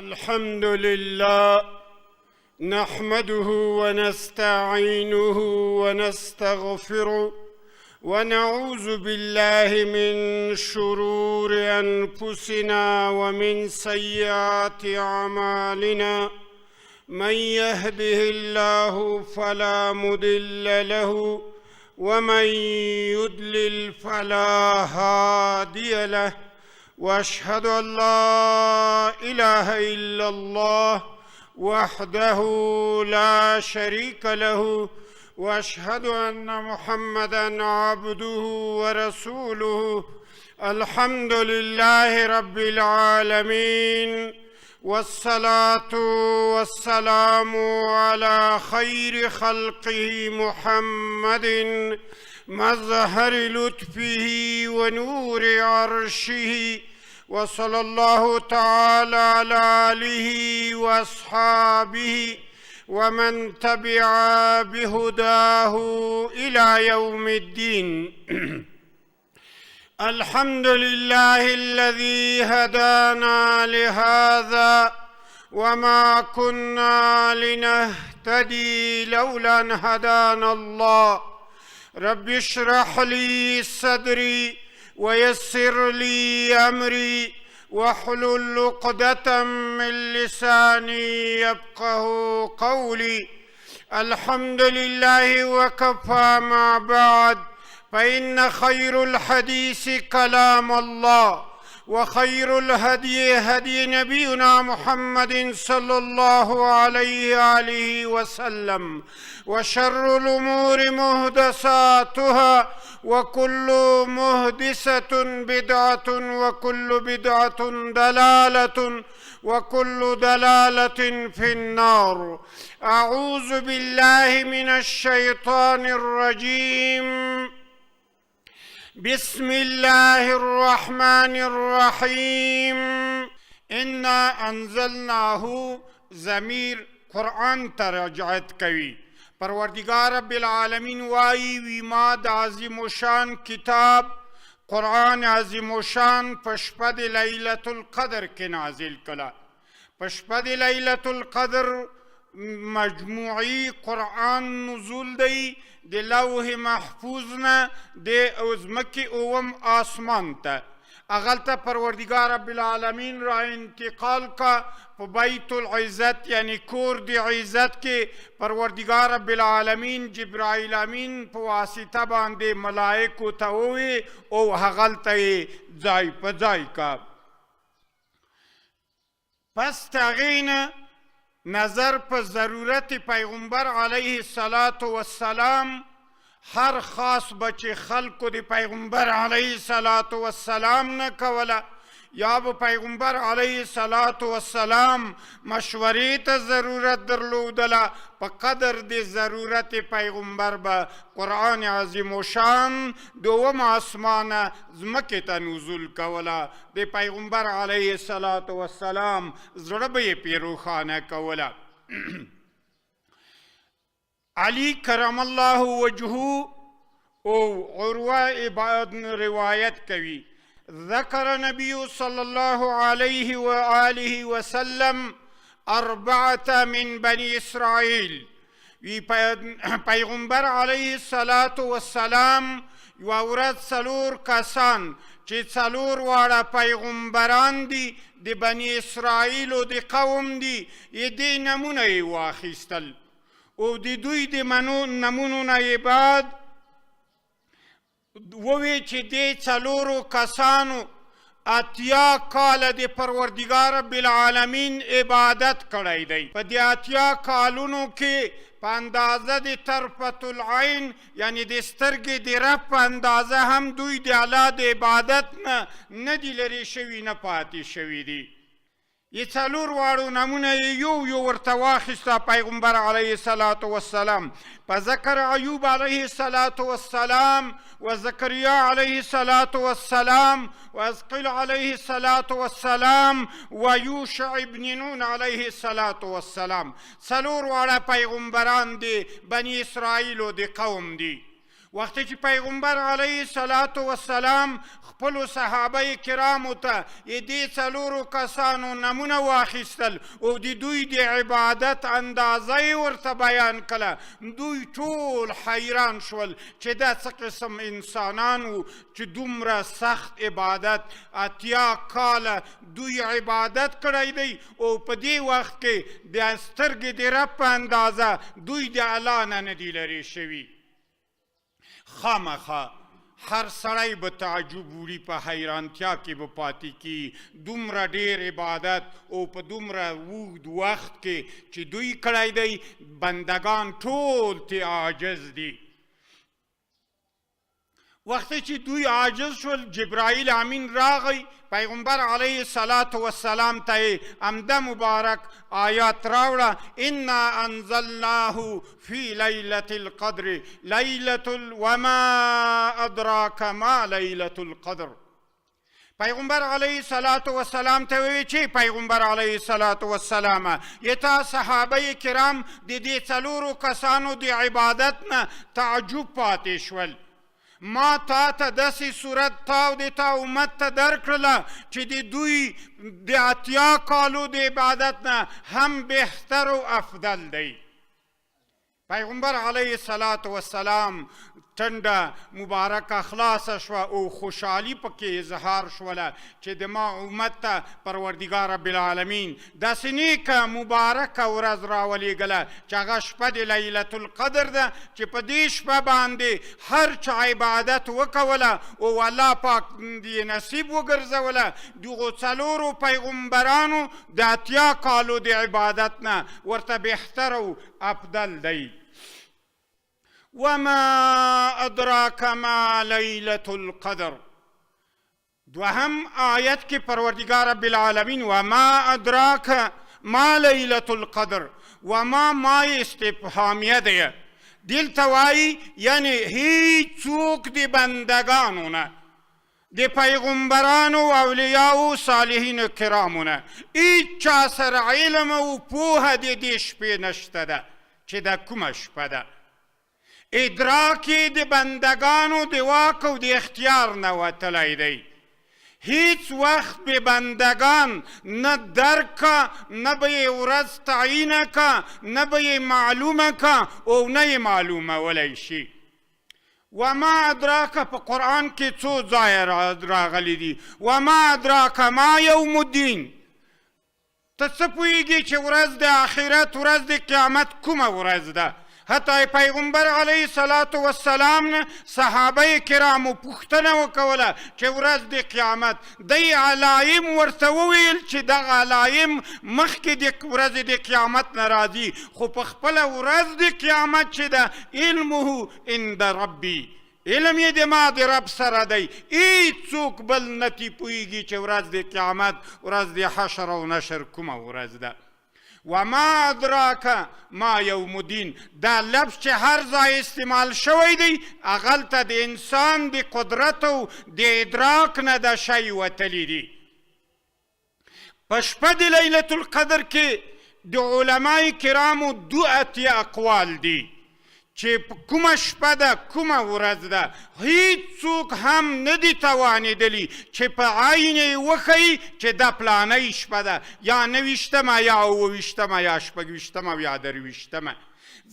الحمد لله نحمده ونستعينه ونستغفره ونعوذ بالله من شرور أنفسنا ومن سيئات أعمالنا. من يهده الله فلا مضل له ومن يضلل فلا هادي له، واشهد ان لا اله الا الله وحده لا شريك له، واشهد ان محمدا عبده ورسوله. الحمد لله رب العالمين، والصلاة والسلام على خير خلقه محمد مظهر لطفه ونور عرشه، وصلى الله تعالى على آله وأصحابه ومن تبع بهداه إلى يوم الدين. الحمد لله الذي هدانا لهذا وما كنا لنهتدي لولا أن هدانا الله. رب اشرح لي صدري ويسر لي أمري واحلل عقدة من لساني يفقه قولي. الحمد لله وكفى. ما بعد، فإن خير الحديث كلام الله، وخير الهدي هدي نبينا محمد صلى الله عليه وآله وسلم، وشر الأمور مهدساتها، وكل مهدسة بدعة، وكل بدعة دلالة، وكل دلالة في النار. أعوذ بالله من الشيطان الرجيم. بسم الله الرحمن الرحيم. إنا أنزلناه ضمیر قرآن ته رجعت کوي. پروردګار رب العالمین وایي وی ما د عظیم شان کتاب قرآن عظیم شان په شپه د لیلة القدر کې نازل کړه. په شپه د لیلة القدر مجموعي قرآن نزول دی د لوح محفوظ نه د ځمکې اووم آسمان ته. هغلته پروردګار رب العالمین را انتقال کا په بیت العزت، یعنی کور د عزت کې پروردګار رب العالمین جبرائیل امین په واسطه باندې ملائکو ته ووی او هغلته یې ځای په ځای کا. پس د هغې نه نظر په ضرورت پیغمبر علیه الصلاة والسلام، هر خاص به چې خلکو د پیغمبر علیه الصلاة والسلام نه کوله، یا به پیغمبر علیه الصلاة والسلام مشورې ته ضرورت درلودله، په قدر د ضرورت پیغمبر به قرآن عظیم شان د اووم آسمانه ځمکې ته نزول کوله. د پیغمبر علیه الصلاة والسلام زړه به یې پرې روښانه کوله. علی کرم الله وجهه او عروه ابن روایت کوي، ذکر نبی صلی الله علیه وآله وسلم اربعة من بني اسرائیل. وی پیغمبر علیه الصلاة والسلام یوه ورځ څلور کسان چې څلور واړه پیغمبران دي د بني اسرائیلو د قوم دي، یې دې نمونه یې واخیستل او د دوی د نمونو نه یې بعد ووی چې دې څلورو کسانو 80 کاله د پروردګار رب العالمین عبادت کړی دی. په دې 80 کالونو کې په اندازه د طرفة العین، یعنی د سترګې د رب په اندازه هم دوی د الله د عبادت نه نه دي لرې شوي، نه پاتې شوي دي. یې څلور واړو نمونه یې یو یو ورته واخیسته پیغمبر علیه الصلاة والسلام. په ذکر ایوب علیه الصلاة والسلام و زکریا علیه الصلاة والسلام و حزقیل علیه الصلاة والسلام و یوشع ابن نون علیه الصلاة والسلام، څلور واړه پیغمبران دي بني اسرائیلو د قوم دي. وخت چې پیغمبر علیه الصلاة والسلام خپلو صحابه کرامو ته یې دې څلورو کسانو نمونه واخیستل او د دوی د عبادت اندازه یې ورته بیان کړه، دوی ټول حیران شول چې دا څه قسم انسانان وو چې دومره سخت عبادت، 80 کاله دوی عبادت کړی دی او په دې وخت کې د سترګې د رب په اندازه دوی د الله نه نه دي لرې شوي. خامخا هر سړی به تعجب وړي، په حیرانتیا کې به پاتې کی، دومره ډیر عبادت او په دومره اوږد وخت کې چې دوی کړی دی، بندگان ټول تی عاجز دي. وقتی چې دوی عاجز شول، جبرائیل امین راغی، پیغمبر علیه الصلاة والسلام ته یې همدا مبارک آیات راوړه، انا انزلناه فی لیلة القدر لیلة وما ادراک ما لیلة القدر. پیغمبر علیه الصلاة والسلام ته وویل چې پیغمبر علیه الصلاة والسلام یتا صحابه کرام د دې څلورو کسانو د عبادت نه تعجب پاتې شول، ما تا ته داسې صورت تا او د تا امت ته درکړله چې د دوی د 80 کالو د عبادت نه هم بهتر او افضل دی. پیغمبر علیه الصلاة والسلام ټنډه مبارکه خلاصه شوه او خوشحالي پکې اظهار شوله چې د ما امت ته پروردګار رب العالمین داسې نیکه مبارکه ورځ راولېږله چې هغه شپه د لیلة القدر ده، چې په دې شپه باندې هر چا عبادت وکوله او الله پاک یې نصیب وګرځوله، دغو څلورو پیغمبرانو د 80 کالو د عبادت نه ورته بهتر او افضل دی. وما ادراک ما لیلة القدر. دوهم آیت کې پروردګار رب العالمین وما ادراک ما لیلة القدر، وما ما استفهامیه دی، دلته وایي یعنی هیڅوک د بندګانو نه، د پیغمبرانو او اولیاو صالحینو کرامو نه هیچا سره علم او پوهه د دې شپې نشته ده چې دا کومه شپه ده. ادراک یې د بندګانو د واک او د اختیار نه وتلی دی. هیڅ وخت به بندگان نه درک کا، نه به یې ورځ تعینه کا، نه به یې معلومه کا او نه یې معلومولی شي. وما ادراک په قرآن کې څو ځایه راغلي دي. وما ادراک ما یوم الدین، ته څه پوهېږي چې ورځ د آخرت، ورځ د قیامت کومه ورځ ده؟ حتی پیغمبر علیه الصلاة والسلام نه صحابه کرامو پوښتنه وکوله چې ورځ د قیامت، دی علایم ورته وویل چې دغه علایم مخکې د ورځې د قیامت نه راځي، خو په خپله ورځ د قیامت چې ده علمه عند ربي، علم یې د ما د رب سره دی، هیڅوک بل نه تې پوهېږي چې ورځ د قیامت، ورځ د حشر او نشر کومه ورځ ده. وما ادراک ما یوم الدین، دا لفظ چې هر ځای استعمال شوی دی هغلته د انسان د قدرت او د ادراک نه د شی وتلی دی. په شپه د لیلة القدر کې د علماء کرامو 82 اقوال دي چې کومه شپه ده، کومه ورځ ده، هیڅوک هم نه دي توانېدلي چې په عین یې وښیي چې دا پلانۍ شپه ده، یا 29مه یا 27مه یا 26مه یا 23مه،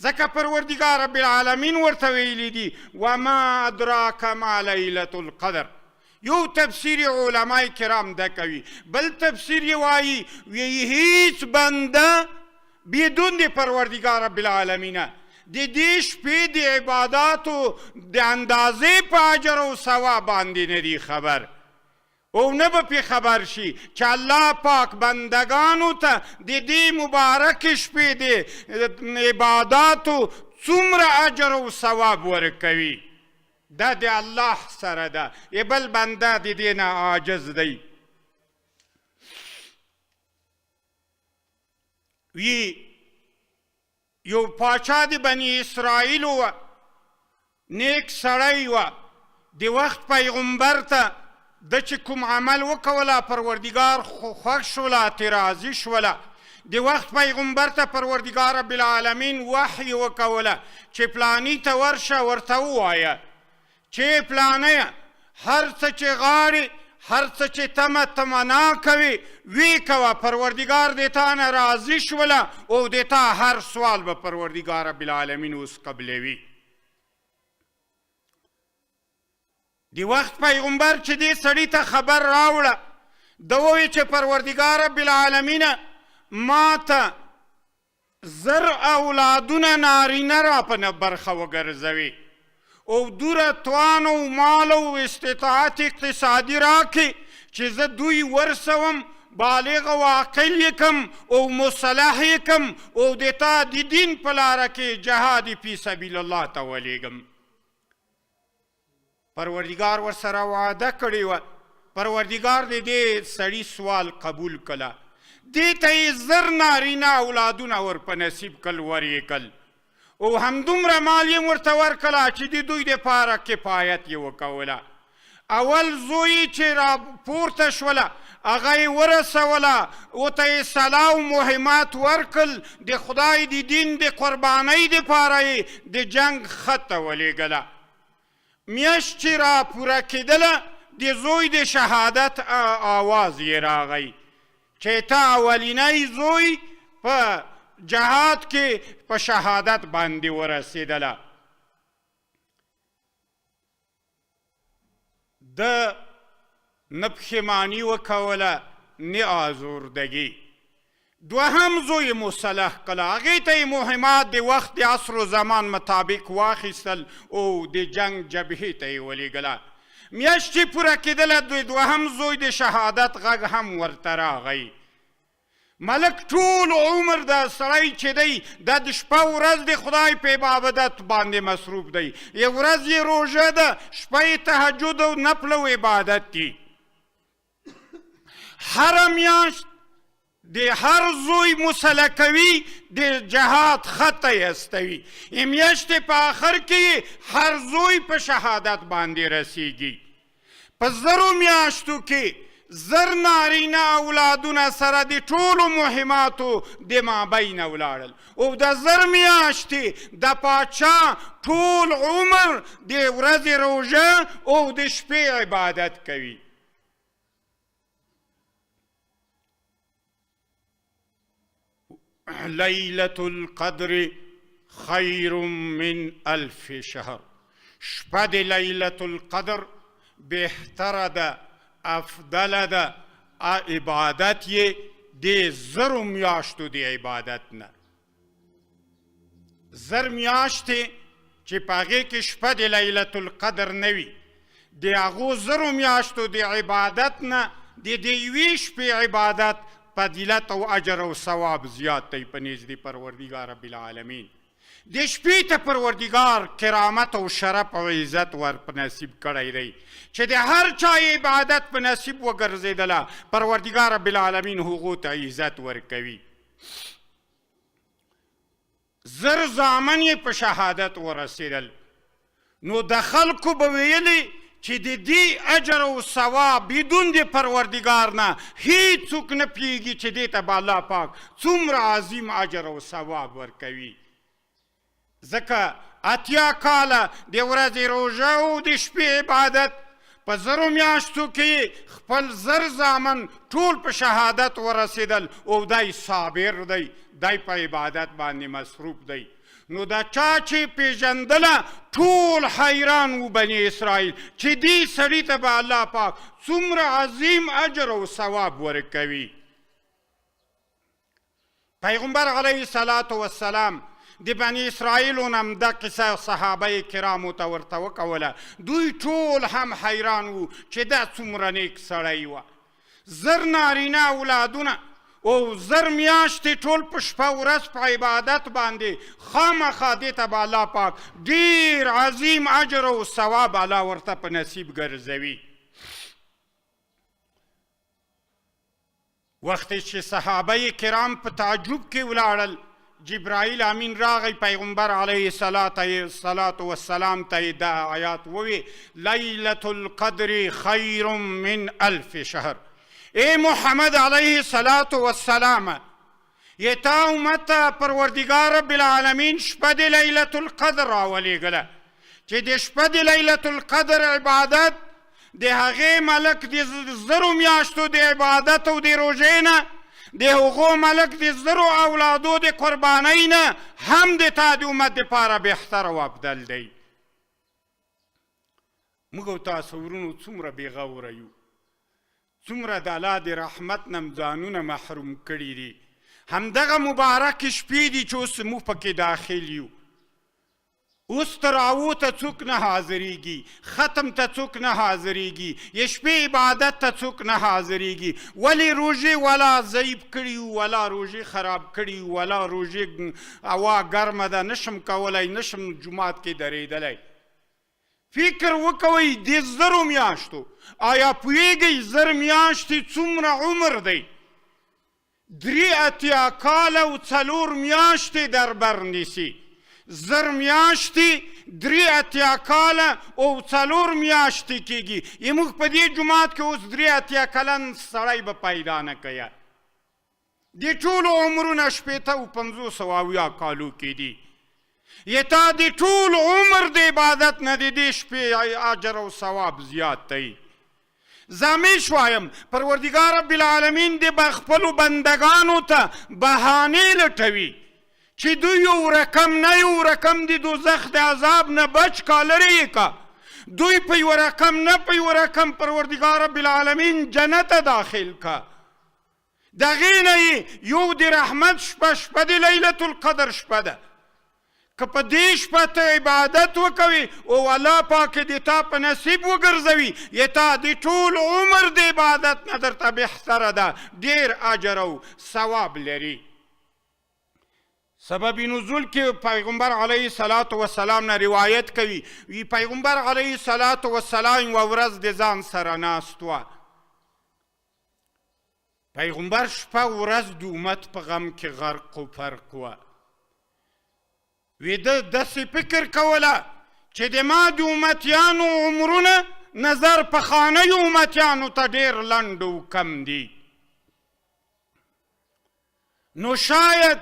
ځکه پروردګار رب العالمین ورته ویلي دي وما ادراک ما لیلة القدر. یو تفسیر علماء کرام دا کوي، بل تفسیر یې وایي ویي هیڅ بنده بدون د پروردګار رب العالمینه د دې شپې د عباداتو د اندازې په اجر او ثواب باندې نه دی خبر، او نه به پې خبر شي چې الله پاک بندګانو ته د دې مبارکې شپې د عباداتو څومره اجر او ثواب ورکوي. دا د الله سره ده، بل بنده د دې نه عاجز دی. وی یو پاچا د بني اسرائیلو وه، نیک سړی وه، د وخت پیغمبر ته د چې کوم عمل وکوله پروردګار خوښ شوله، ترې راضي شوله. د وخت پیغمبر ته پروردګار رب العالمین وحی وکوله چې پلانی ته ورشه ورته ووایه چې پلانیه، هر څه چې غاړې، هر څه چې تمه تمنا کوي وی کوه، پروردګار دې تا نه راضي شوله او د تا هر سوال به پروردګار رب العالمین اوس قبلوي. د وخت پیغمبر چې دې سړي ته خبر راوړه، ده وویل چې پروردګار رب العالمینه ما ته 1000 اولادونه نارینه را په برخه وګرځوي او دوره توان او مال او استطاعت اقتصادي راکړي چې زه دوی ورسوم، بالغ او عاقل یې کم او مصلح یې کم او د تا د دین په لاره کې جهاد فی سبیل الله ته ولېږم. پروردګار ورسره وعده کړې وه. پروردګار د دې سړي سوال قبول کړه، دې ته یې 1000 نارینه اولادونه ور په نصیب کړل، ور یې کړل او همدومره مال یې ورته ورکړه چې د دوی دپاره کفایت یې وکوله. اول زوی چې را پورته شوله هغه یې ورسوله، ورته یې سلا او مهمات ورکړل، د خدای د دین د قربانۍ دپاره یې د جنګ خط ته ولېږله. میاشت چې را پوره کېدله د زوی د شهادت آواز یې راغی چې تا اولینی زوی په جهاد کې په شهادت باندې ورسېدله. ده نه پښیماني وکوله نه آزردګي. دوهم زوی مصلح کړه، هغې ته یې مهمات د وخت د عصر و زمان مطابق واخیستل او د جنګ جبهې ته یې ولېږله. میاشت چې پوره کېدله د دوهم زوی د شهادت غږ هم ورته راغی. ملک ټول عمر دا سړی چې دی دا د شپه ورځ د خدای په عبادت باندې مصروف دی، یو ورځ یې روژه ده، شپه یې تهجد او نفل او عبادت دي. هره میاشت د هر زوی مسله کوي، د جهاد خط یې استوي. میاشتې په آخر کې هر زوی په شهادت باندې رسیږي. په 1000 میاشتو کې 1000 نارینه اولادونه سره د ټولو مهماتو د مابینه ولاړل او د 1000 میاشتې د پاچا ټول عمر د ورځې روژه او د شپې عبادت کوي. لیلة القدر خیر من 1000 شهر. شپه د لیلة القدر بهتره ده، افضله ده، عبادت یې د 1000 میاشتو د عبادت نه. 1000 میاشتې چې په هغې کې شپه د لیلة القدر نه وي، د هغو 1000 میاشتو د عبادت نه د دې یوې شپې عبادت فضیلت او اجر او ثواب زیات دی په نزد پروردګار رب العالمین. د شپې ته پروردګار کرامت او شرف او عزت ور په نصیب کړی دی چې د هر چا عبادت په نصیب وګرځېدله پروردګار رب العالمین هغو ته عزت ورکوي. 1000 زامن یې په شهادت ورسېدل. نو د خلکو به ویلي چې د دې اجر او ثواب بدون د پروردګار نه هیڅوک نه پوهېږي چې دې ته به الله پاک څومره عظیم اجر او ثواب ورکوي. ځکه 80 کاله د ورځې روژه او د شپې عبادت، په 1000 میاشتو کې خپل 1000 زامن ټول په شهادت ورسېدل او دی صابر دی، دی په عبادت باندې مصروف دی. نو دا چا چې پېژندله ټول حیران وو بني اسرائیل چې دې سړي ته به الله پاک څومره عظیم اجر او ثواب ورکوي. پیغمبر علیه الصلاة والسلام د بني اسرائیلو نه همدا قصه صحابه کرامو ته ورته وکوله. دوی ټول هم حیران وو چې دا څومره نیک سړی وه. 1000 نارینه اولادونه او 1000 میاشتې ټول په شپه ورځ په عبادت باندې، خامخا دې ته به الله پاک ډېر عظیم اجر او ثواب الله ورته په نصیب ګرځوي. وخت چې صحابه کرام په تعجب کې ولاړل، جبرائیل امین راغی پیغمبر علیه الصلاة والسلام ته یې دا آیات ووی: لیلة القدر خیر من 1000 شهر. ای محمد علیه الصلاة والسلام، یې تا امت ته پروردګار رب العالمین شپه د لیلة القدر راولېږله چې د شپه د لیلة القدر عبادت د هغې ملک د زرو میاشتو د عبادت او د روژې نه، د هغو ملک د زرو اولادو د قربانۍ نه هم د تا د امت دپاره بهتر او افضل دی. موږ او تاسو ورونو څومره بېغوره یو، څومره د الله د رحمت نه ځانونه محروم کړي دي. همدغه مبارکې شپې دي چې اوس موږ پکې داخل یو. اوس تراوو ته څوک نه حاضرېږي، ختم ته څوک نه حاضرېږي، یې شپې عبادت ته څوک نه حاضرېږي. ولې روژې ولا ضعیف کړي یو، ولا روژې خراب کړي یو، ولا روژې هوا ګرمه ده، نشم کولی، نشم جومات کې درېدلی. فکر وکوئ د زرو میاشتو، آیا پوهېږئ 1000 میاشتې څومره عمر دی؟ 83 کاله او 4 میاشتې در بر نیسي. 1000 میاشتې 83 کاله او 4 میاشتې کېږي. یې موږ په دې جومات کې اوس 83 کلن سړی به پیدا نه کوي. د ټولو عمرونه 60 او 50 او 70 کالو کې دي. یې تا د ټول عمر د عبادت نه د دې شپې اجر او ثواب زیات دی. زه همیش وایم پروردګار رب العالمین دې به خپلو بندګانو ته بهانې لټوي چې دوی یو رقم نه یو رقم د دوزخ د عذاب نه بچ کا، لرې یې کا. دوی په یو رقم نه په یو رقم پروردګار رب العالمین جنت ته داخل کا. د هغې نه یې یو د رحمت شپه، شپه د لیلة القدر شپه ده. که په دې شپه ته عبادت وکوي او الله پاک دې تا په نصیب وګرځوي، یې تا د ټول عمر د عبادت نه درته بهتره ده، ډېر اجر او ثواب لري. سبب نزول کې پیغمبر علیه الصلاة والسلام نه روایت کوي، وی پیغمبر علیه الصلاة والسلام یوه ورځ د ځان سره ناست وه. پیغمبر شپه ورځ د امت په غم کې غرق و فرق وه. وی ده داسې فکر کوله چې د ما د امتیانو عمرونه نظر پخوانیو امتیانو ته ډېر لنډ او کم دي، نو شاید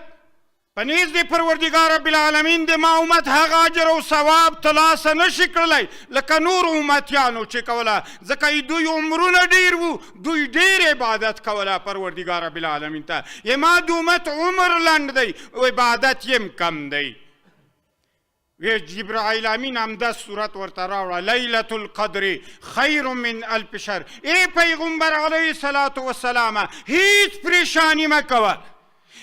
په نیز د پروردګار رب العالمین د ما امت هغه اجر او ثواب ترلاسه نه شي کړلی لکه نورو امتیانو چې کوله، ځکه یې دوی عمرونه ډېر وو، دوی ډېر عبادت کوله پروردګار رب العالمین ته. یې ما د امت عمر لنډ دی او عبادت یې هم کم دی. وی جبرائیل امین همدا صورت ورته راوړه، لیلة القدر خیر من الف شهر. ای پیغمبر علیه الصلاة والسلام، هیڅ پریشانی مه کوه،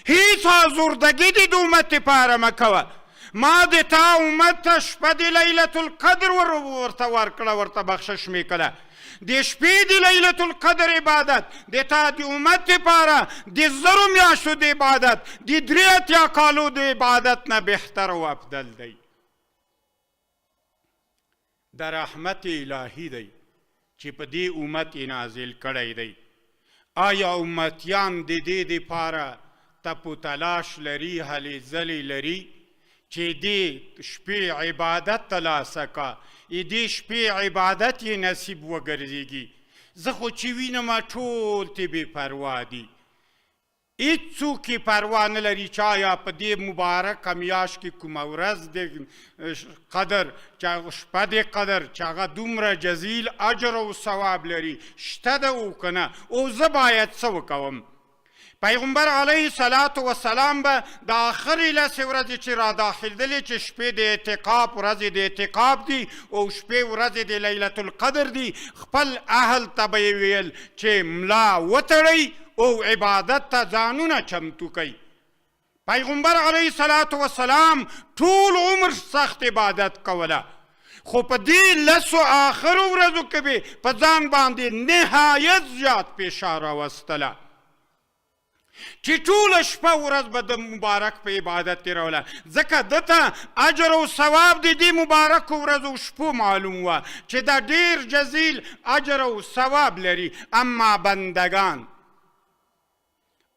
هیڅ آزردګي دې د امت لپاره مه کوه. ما د تا امت ته شپه د لیلة القدر ورته ورکړه، ورته بخشش مې کړه. د شپې د لیلة القدر عبادت د تا د امت لپاره د 1000 میاشتو د عبادت، د 83 کالو د عبادت نه بهتر او افضل دی. د رحمت الهي دی چې په دې امت یې نازل کړی دی. آیا امتیان د دې دپاره تپ و تلاش لري، هلې ځلې لري چې دې شپې عبادت ترلاسه کا، دې شپې عبادت یې نصیب وګرځېږي؟ زه خو چې وینم ټول ترې بې پروا دي، هیڅوک یې پروا نه لري چې آیا په دې مبارکه میاشت کې کومه ورځ د قدر، چې هغه شپه د قدر چې هغه دومره جزیل اجر او ثواب لري شته ده او که نه، او زه باید څه وکوم؟ پیغمبر علیه الصلاة والسلام به د آخرې لسې ورځې چې را داخلېدلې، چې شپې د اعتکاف ورځې د اعتکاف دي او شپې ورځې د لیلة القدر دي، خپل اهل ته به یې ویل چې ملا وتړئ او عبادت ته ځانونه چمتو کړئ. پیغمبر علیه الصلاة والسلام ټول عمر سخت عبادت کوله، خو په دې لسو آخرو ورځو کې به په ځان باندې نهایت زیات فشار راوستله چې ټوله شپه ورځ به د مبارک په عبادت تېروله، ځکه ده ته اجر او ثواب د دې مبارکو ورځو شپو معلوم وه چې دا ډېر جزیل اجر او ثواب لري. اما بندګان،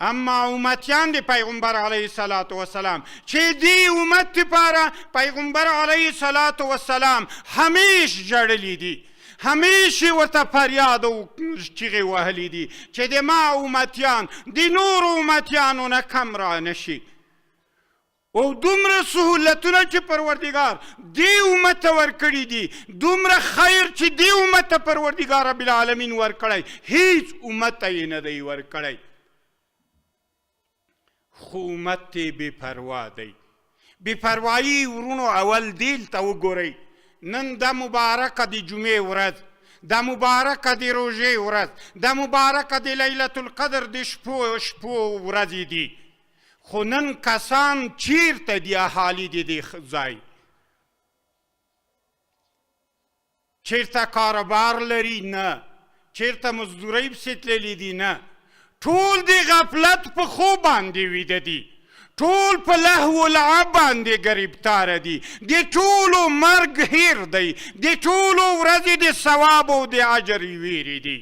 اما امتیان د پیغمبر علیه الصلاة والسلام چې دې امت لپاره پیغمبر علیه الصلاة والسلام همیش ژړلي دي، همیش یې ورته فریاد او چیغې وهلي دي چې د ما امتیان د نورو امتیانو نه کم را نه شي. او دومره سهولتونه چې پروردګار دې امت ته ورکړي دي، دومره خیر چې دې امت ته پروردګار رب العالمین ورکړی، هیڅ امت ته یې نه دی ورکړی. خو امت ترې بې پروا دی. بې پروایي وروڼو اول دلته وګورئ، نن دا مبارکه د جمعې ورځ، دا مبارکه د روژې ورځ، دا مبارکه د لیلة القدر د شپو شپو ورځې دي، خو نن کسان چیرته دي؟ اهالي د دې ځای چیرته کاروبار لري؟ نه. چیرته مزدورۍ پسې تللي دي؟ نه. ټول د غفلت په خوب باندې ویده دي، ټول په لهو و لعب باندې ګرفتاره دي، د ټولو مرګ هیر دی، د ټولو ورځې د ثواب او د اجر ویرې دي.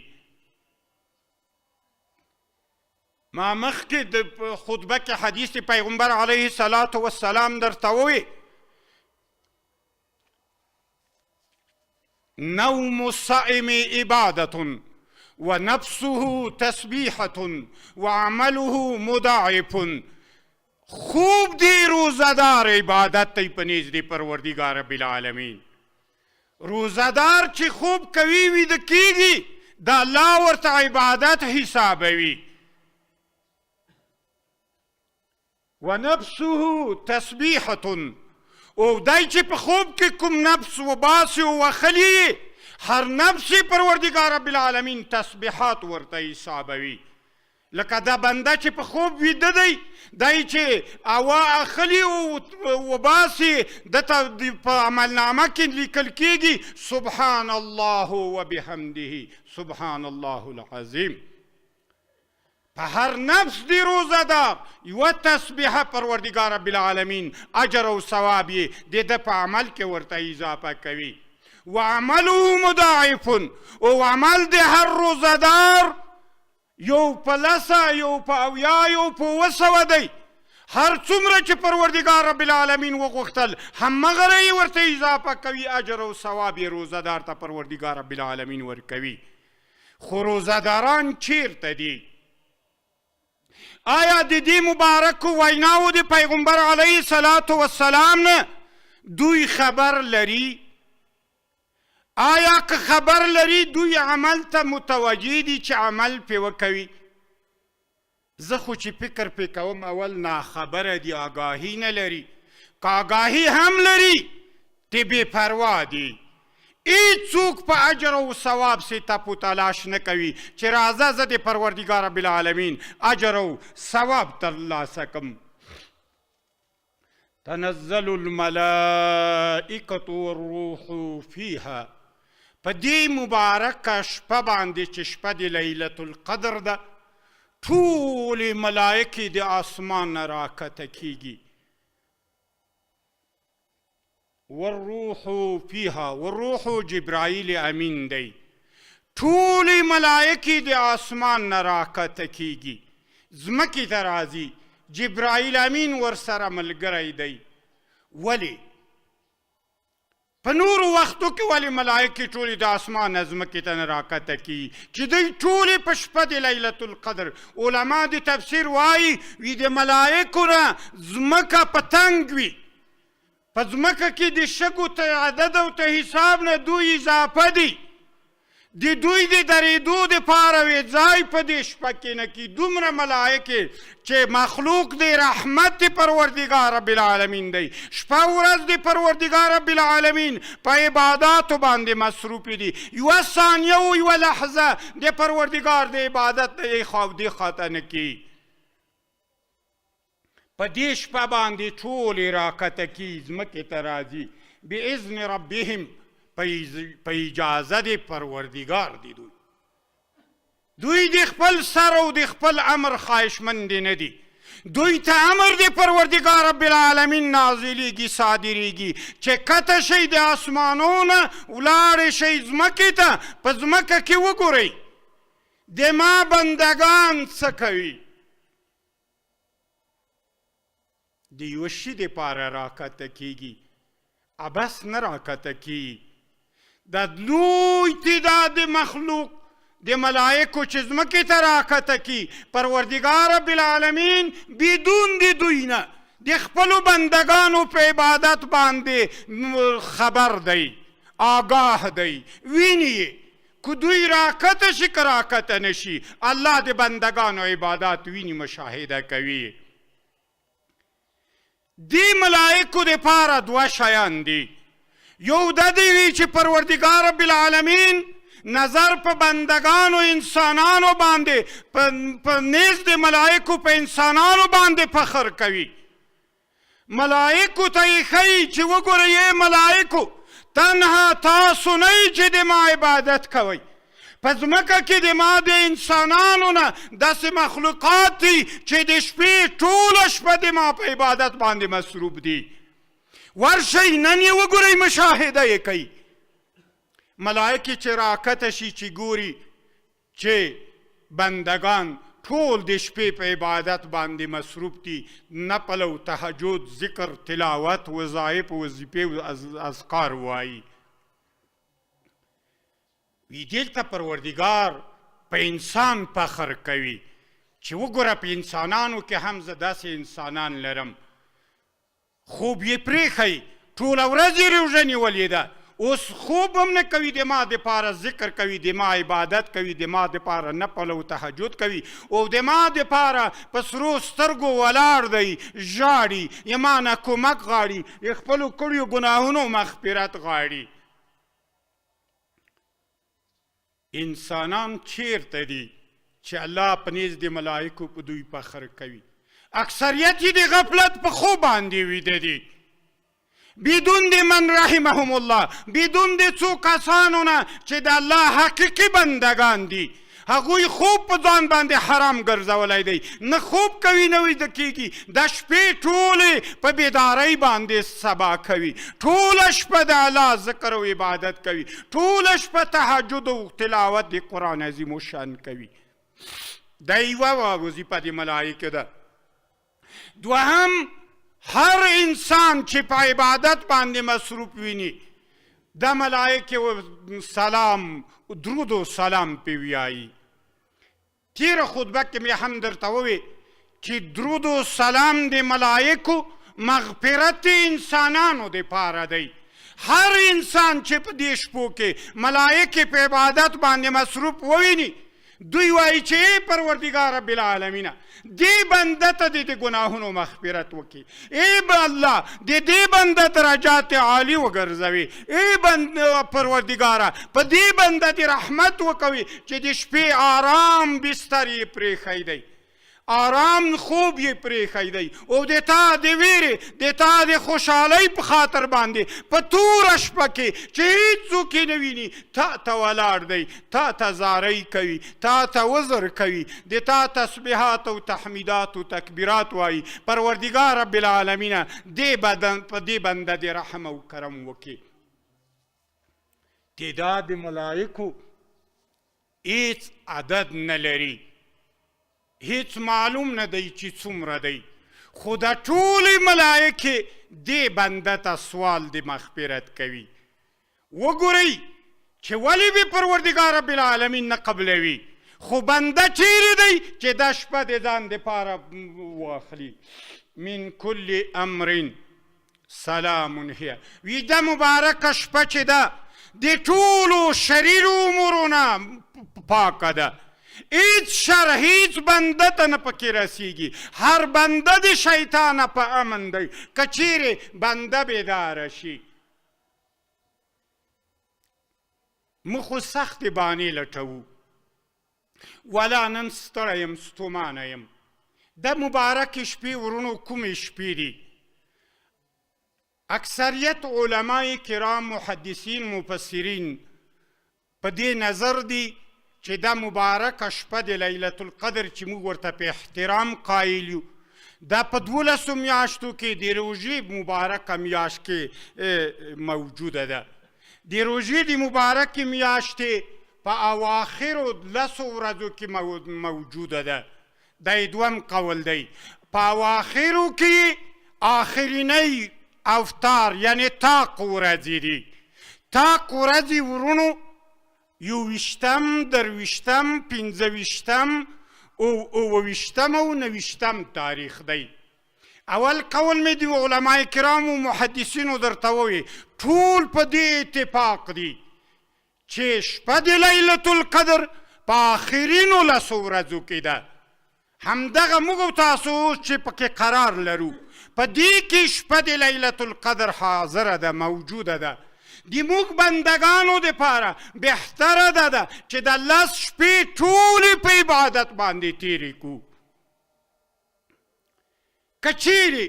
ما مخکې د خطبه کې حدیث پیغمبر علیه الصلاة والسلام درته ووی، نوم الصائم عبادة ونفسه تسبیحة وعمله مضاعف. خوب دی روزهدار عبادت دی په نزد پروردګار رب العالمین. روزهدار چې خوب کوي، ویده کیږي، د الله ورته عبادت حسابوي. ونفسه تسبیحة، او دی چې په خوب کې کوم نفس وباسي او وخلي، هر نفس یې پروردګار رب العالمین تسبیحات ورته حسابوي. لکه دا بنده چې په خوب ویده دی، دی چې هوا اخلي او وباسي، ده ته په عملنامه کې لیکل کیږي سبحان الله وبحمده سبحان الله العظیم. په هر نفس دی روزه دار یوه تسبیحه پروردګار رب العالمین اجر او ثواب یې د ده په عمل کې ورته اضافه کوي. وعمله مضاعف، او عمل د هر روزه دار یو په لسه، یو په 70، یو په 700 دی. هر څومره چې پروردګار رب العالمین وغوښتل، همغه یې ورته اضافه کوي، اجر او ثواب یې روزه دار ته پروردګار رب العالمین ورکوي. خو روزه داران چیرته دي؟ آیا د دې مبارکو ویناوو د پیغمبر علیه الصلاة والسلام نه دوی خبر لري؟ آیا که خبر لري دوی عمل ته متوجه دي چې عمل پې وکوي؟ زه خو چې فکر پې کوم، اول ناخبره دي، آګاهي نه لري. که آګاهي هم لري، تی بې پروا دي. هیڅوک په اجر او ثواب سي تپو تلاش نه کوي چې راځه زه د پروردګار رب العالمین اجر او ثواب ترلاسه کم. تنزل الملائکة والروح فیها، په دې مبارکه شپه باندې چې شپه د لیلة القدر ده، ټولې ملایکې د آسمان نه راکته کیږي. والروح فیها، والروح جبرائیل امین دی. ټولې ملایکې د آسمان نه راکته کیږي، ځمکې ته راځي، جبرائیل امین ورسره ملګری دی. ولې په نورو وختو کې ولې ملایکې ټولې د آسمان نه ځمکې ته نه راکته کیږي چې دوی ټولې په شپه د لیلة القدر؟ علما د تفسیر وایي، وي د ملایکو نه ځمکه په تنګ وي، په ځمکه کې د شګو ته عدد او ته حساب نه دوی اضافه دي، د دوی د درېدو دپاره وې ځای په دې شپه کې نه کي. دومره ملایکې چې مخلوق د رحمت د پروردګار رب العالمین دی، شپه ورځ د پروردګار رب العالمین په عباداتو باندې مصروف دي، یوه ثانیه او یوه لحظه د پروردګار د عبادت نه یې خوا او دې خواته نه کي. په دې شپه باندې ټولې راکته کیږي، ځمکې ته راځي، باذن ربهم، په اجازه د پروردګار دی. دوی د خپل سر او د خپل امر خواهشمند نه دي، دوی ته امر د پروردګار رب العالمین نازلیږي، صادریږي چې کته شئ د آسمانو نه، ولاړې شئ ځمکې ته، په ځمکه کې وګورئ د ما بندګان څه کوي. د یوه شي دپاره راکته کیږي، عبس نه راکته کیږي. د لوی تعداد مخلوق د ملائکو چې ځمکې ته راکته کی، پروردګار رب العالمین بدون د دوی نه د خپلو بندګانو په عبادت باندې خبر دی، آګاه دی، ویني یې. که دوی راکته شي که راکته نه شي، الله د بندګانو عبادات ویني، مشاهده کوي. دې ملائکو دپاره دوه شیان دي. یو د دې وي چې پروردګار رب العالمین نظر په بندگانو انسانانو باندې، په نیز د ملائکو په انسانانو باندې فخر کوي. ملائکو ته یې ښیي چې وګورئ ای ملائکو، تنها تاسو نه یئ چې د ما عبادت کوئ، په ځمکه کې د ما د انسانانو نه داسې مخلوقات دي چې د شپې ټوله شپه د ما په عبادت باندې مصروف دي. ورشئ نن یې وګورئ، مشاهده یې کوئ. ملائکې چې راکته شي چې ګوري چې بندگان ټول د شپې په عبادت باندې مصروف دي، نفل او تهجد، ذکر، تلاوت، وظایف، وظیفې او اذکار وایي. وی دلته پروردګار په انسان فخر کوي چې وګوره په انسانانو کې هم زه داسې انسانان لرم، خوب یې پرېښی، ټوله ورځ یې روژه نیولې ده، اوس خوب هم نه کوي، د ما دپاره ذکر کوي، د ما عبادت کوي، د ما دپاره نفل او تهجد کوي، او د ما دپاره په سرو سترګو ولاړ دی، ژاړي، یې ما نه کومک غواړي، یې خپلو کړیو ګناهونو مغفرت غواړي. انسانان چیرته دي چې الله په نیز د ملائکو په دوی فخر کوي؟ اکثریت یې د غفلت په خوب باندې ویده دي، بدون د من رحمهم الله، بدون د څو کسانو نه چې د الله حقیقي بندګان دي. هغوی خوب په ځان باندې حرام ګرځولی دی، نه خوب کوي نه ویده کیږي، د شپې ټولې په بیدارۍ باندې سبا کوي، ټوله شپه د الله ذکر او عبادت کوي، ټوله شپه تهجد او تلاوت د قرآن عظیم الشان کوي. دا یوه وظیفه د ملایکې ده. دوهم، هر انسان چې په عبادت باندې مصروف ویني، د ملائکې سلام، درود و سلام پې ویایي. تېره خطبه کې مې هم درته ووی چې درود و سلام د ملائکو مغفرت انسانانو دپاره دی. هر انسان چې په دې شپو کې ملائکې په عبادت باندې مصروف وویني، دوی وایي چې ای پروردګار رب العالمینه، دې بنده ته دې د ګناهونو مغفرت وکړي، ای الله د دې بنده درجات عالي وګرځوي، ای پروردګاره په دې بنده دې رحمت وکوي چې د شپې آرام بستر یې پرېښی دی، آرام خوب یې پرېښی دی، او د تا د ویرې، د تا د خوشحالۍ په خاطر باندې په توره شپه کې چې هیڅوک یې نه ویني تا ته ولاړ دی، تا ته زارۍ کوي، تا ته عذر کوي، د تا تسبیحات او تحمیدات او تکبیرات وایي. پروردګار رب العالمینه دې بدن په دې بنده دې رحم او کرم وکړي. تعداد ملائکو هیڅ عدد نه لري، هیڅ معلوم نه دی چې څومره دی، خو د ټولې ملایکې دې بنده ته سوال د مغفرت کوي. وګورئ چې ولې به پروردګار رب العالمین نه قبلوي، خو بنده چیرې دی چې دا شپه د ځان دپاره واخلي. من کل امر سلام هي، وی دا مبارکه شپه چې ده د ټولو شریرو امورو نه پاکه ده، هیڅ شر هیڅ بنده ته نه پکې رسیږي، هر بنده د شیطانه په امن دی که چیرې بنده بیداره شي. موږ خو سختې بانې لټوو، ولا نن ستړی یم، ستومانه یم. د مبارکې شپې ورونو کومې شپې دي؟ اکثریت علماء کرام، محدثین، مفسرین په دې نظر دي چې دا مبارکه شپه د لیلة القدر چې موږ ورته په احترام قایل یو، دا په 12 میاشتو کې د روژې مبارکه میاشت کې موجوده ده. د روژې د مبارکې میاشتې په اواخرو 10 ورځو کې موجوده ده. دا یې دویم قول دی. په اواخرو کې آخرینۍ افطار یعنی طاق ورځې دي. طاق ورځې ورونو 21، 23، 25 او 27 او 29 تاریخ دی. اول قول مې د علماء کرامو محدثینو درته ووی، ټول په دې اتفاق دي چې شپه د لیلة القدر په آخرینو لسو ورځو کې ده. همدغه موږ او تاسو اوس چې پکې قرار لرو، په دې کې شپه د لیلة القدر حاضره ده، موجوده ده. د موږ بندګانو دپاره بهتره ده ده چې د لس شپې ټولې په عبادت باندې تیرې کړو. که چیرې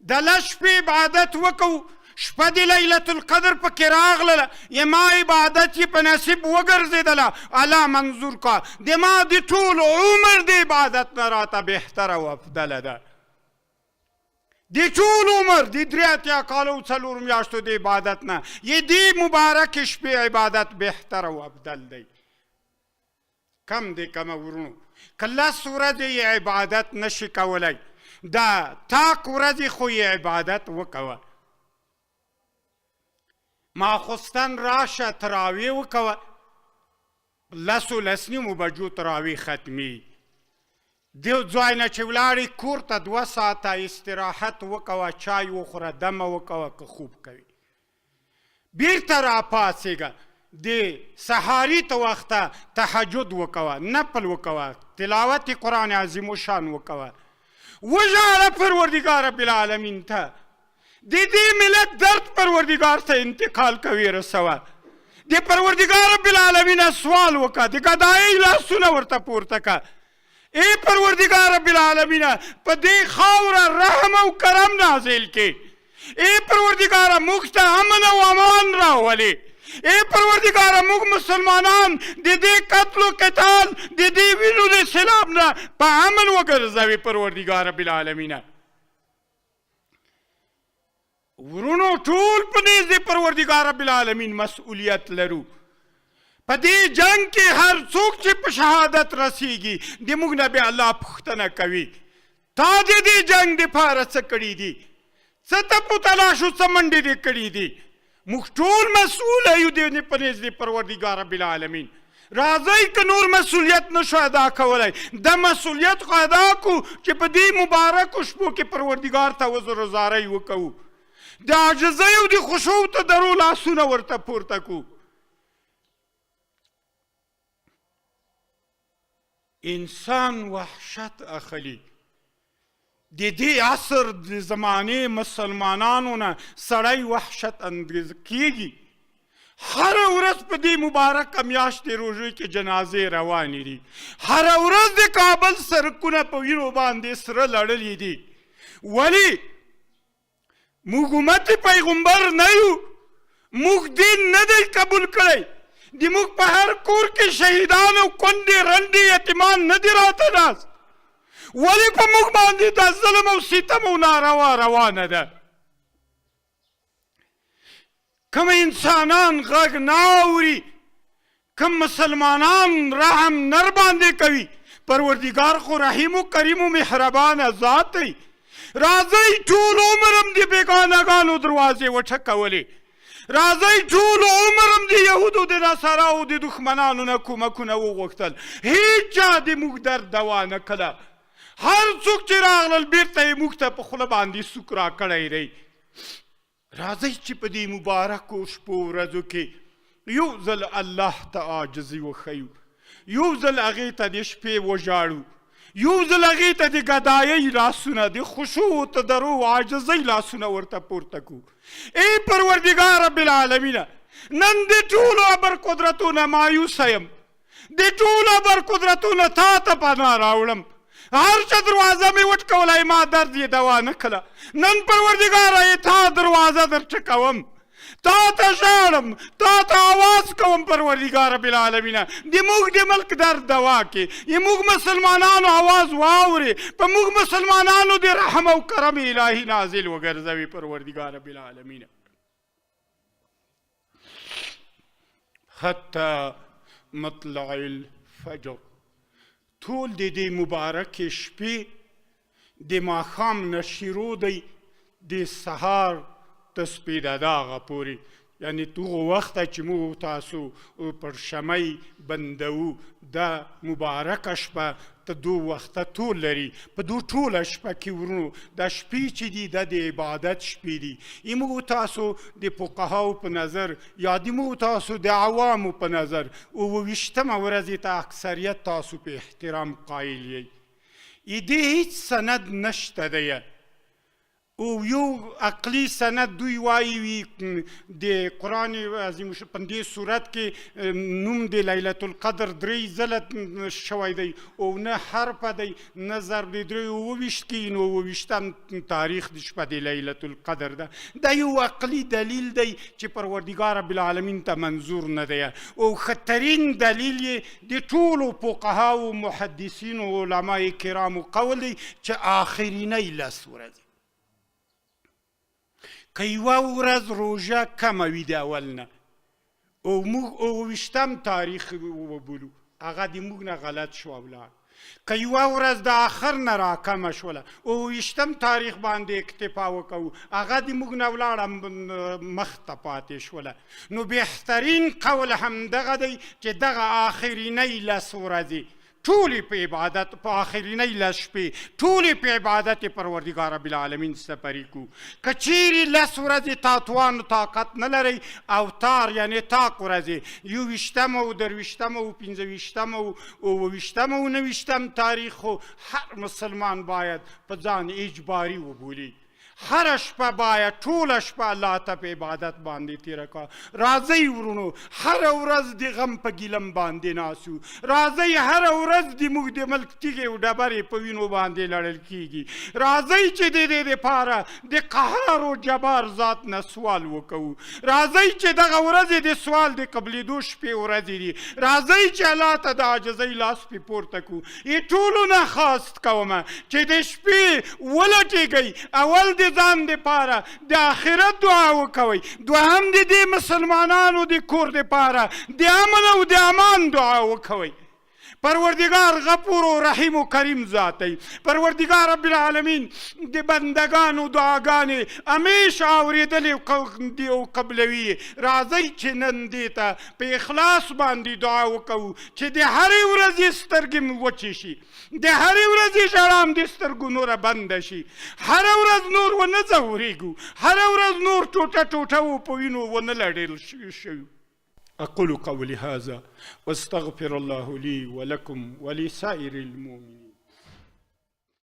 د لس شپې عبادت وکړو، شپه د لیلة القدر پکې راغلله، یما عبادت یې په نصیب وګرځېدله، الله منظور کا، د ما د ټول عمر د عبادت نه راته بهتره او افضله ده. د ټول عمر د 83 کالو او 4 میاشتو د عبادت نه یې دې مبارکې شپې عبادت بهتره او افضل دی. کم دی کمه ورونو، که لس ورځې یې عبادت نشي کولی، دا تاک ورځې خو یې عبادت وکوه. ماخوستن راشه تراوی وکوه، لسو لس نیمو بجو تراوی ختمي. دیو ځای نه چې ولاړې کور ته 2 ساعته استراحت وکوه، چای وخوره، دمه وکوه، که خوب کوي. بیرته راپاڅېږه، د سهاري ته وخته تهجد وکوه، نفل وکوه، تلاوت قرآن عظیم الشان وکوه، وژاړه پروردګار رب العالمین ته. د دې ملت درد پروردګار ته انتقال کوي، رسوه. د پروردګار رب العالمین سوال وکړه، د ګدایۍ لاسونه ورته پورته کړه. ای پروردګار رب العالمین، په دې خاوره رحم او کرم نازل کړي. ای پروردګار، موږ ته امن او امان راولي. ای پروردګار، موږ مسلمانان د دې قتل و قتال، د دې وینو د سیلاب نه په امن وګرځوي پروردګار رب العالمین. ورونو، ټول په نزد پروردګار رب العالمین مسؤلیت لرو. په دې جنګ کې هر څوک چې په شهادت رسیږي، د موږ نه بیا الله پوښتنه کوي، تا د دې جنګ دپاره څه کړي دي؟ څه تپو تلاشو، څه منډې دې کړي دي؟ موږ ټول مسؤول یو د په نزد پروردګار رب العالمین. راځئ که نور مسؤلیت نشو ادا کولی، دا مسؤلیت خو ادا کړو چې په دې مبارکو شپو کې پروردګار ته عذر و زارۍ وکوو، د عاجزۍ او د خشوع تضرع لاسونه ورته پورته کړو. انسان وحشت اخلي. د دې عصر د زمانې مسلمانانو نه سړی وحشت اندېز کیږي. هره ورځ په دې مبارکه میاشتې روژې کې جنازې روانې دي. هره ورځ د کابل سړکونه په وینو باندې سره لړلي دي. ولی موږ امت پیغمبر نه یو، موږ دین نه دی قبول کړی، د موږ په هر کور کې شهیدان او کونډې رنډې یتیمان نه دي راته ناست. ولې په موږ باندې دا ظلم او ستم او ناروا روانه ده؟ کوم انسانان غږ نه اوري، کوم مسلمانان رحم نر باندې کوي، پروردګار خو رحیم و کریم و مهربانه ذات دی. راځئ ټول عمر هم د بېګانهګانو دروازې وټکولې، راځئ ټول عمر هم د یهودو د نصاراو د دښمنانو نه کومکونه وغوښتل، هیچا د موږ درد دوا نه کړه. هر څوک چې راغلل بیرته یې موږ ته په خوله باندې سوک راکړی دی. راځئ چې په دې مبارکو شپو ورځو کې یو ځل الله ته عاجزي وښیو، یو ځل هغې ته د شپې وژاړو، یو ځل هغې ته د ګدایۍ لاسونه، د خشوع و تضرع و عاجزۍ لاسونه ورته پورته کړو. ای پروردګار رب العالمینه، نن د ټولو ابر قدرتونه مایوسه یم، د ټولو ابر قدرتونه تا ته پناه راوړم. هر چا دروازه مې وټکولی، ما درد یې دوا نه کړه. نن پروردګاره یې تا دروازه در ټکوم، تا ته ژاړم، تا ته آواز کوم. پروردګار رب العالمینه، د موږ د ملک درد دوا کې، د موږ مسلمانانو آواز واورې، په موږ مسلمانانو د رحم او کرم الهي نازل وګرځوي پروردګار رب العالمینه. حتی مطلع الفجر، ټول د دې مبارکې شپې د ماښام نه شروع دی د سهار تر سپېده داغه پورې، یعنی دغو وخته چې موږ تاسو پر شمعی بندوو، دا مبارکه شپه ته دو وخته تول لري. په دو ټوله شپه کې ورونو دا شپې چې دي دا د عبادت شپې دي. موږ تاسو د فقهاو په نظر یا د موږ تاسو د عوامو په نظر 27مه ورځې ته اکثریت تاسو په احترام قایل یئ. دې هیڅ سند نشته دی او یو عقلی سند دوی وایي وي د قرآن عظیم په دې صورت کې نوم د لیلة القدر 3 ځله شوی دی او نه حرف دی نه ضرب د 3 27 کې، نو 27 تاریخ د شپه د لیلة القدر ده. دا یو عقلی دلیل دی چې پروردګار رب العالمین ته منظور نه دی او ښه ترین دلیل یې د ټولو فقهاو محدثینو علماء کرامو قول دی چې آخرینۍ 10 ورځې که یوه ورځ روژه کمه وي د اول نه او موږ 27 تاریخ وبولو، هغه د موږ نه غلط شو او لاړ. که یوه ورځ د آخر نه راکمه شوله 27 تاریخ باندې اکتفا وکوو، هغه د موږ نه ولاړه مخته پاتې شوله. نو بهترین قول همدغه دی چې دغه آخرینۍ 10 ورځې ټولې په عبادت، په آخرینۍ 10 شپې ټولې په عبادت پروردګار رب العالمین سپري کو. که چیرې 10 ورځې تا توان طاقت نه لرئ او تار یعنی تاق ورځې 21 او 23 او 25 او 27 او 29 تاریخ خو هر مسلمان باید په ځان اجباري وبولي. هره شپه باید ټوله شپه الله ته په عبادت باندې تېره کړه. راځئ ورونو هره ورځ د غم په ګیلم باندې ناسو، راځئ هره ورځ د موږ د ملک تیږې او ډبرې په وینو باندې لړل کیږي. راځئ چې د دې دپاره د قهار او جبار ذات نه سوال وکوو. راځئ چې دغه ورځې د سوال د قبلېدو شپې ورځې دي. راځئ چې الله ته د عاجزۍ لاس پې پورته کړو. یې ټولو نه خواست کومه چې د شپې ولټېږئ، اول د ځان دپاره د آخرت دعا وکوئ، دوهم د دې مسلمانانو د کور دپاره د امن او د امان دعا وکوئ. پروردګار غفور او رحیم او کریم ذات دی. پروردګار رب العالمین د بندګانو دعاګانې همیش اورېدلې دي او قبلوي. راځئ چې نن دې ته په اخلاص باندې دعا وکوو چې د هرې ورځې سترګې مو وچې شي، د هرې ورځې ژړا هم د سترګو نوره بنده شي، هره ورځ نور ونه ځورېږو، هره ورځ نور ټوټه ټوټه و په وینو ونه لړل شوو. أقول قولي هذا واستغفر الله لي ولكم ولسائر المؤمنين.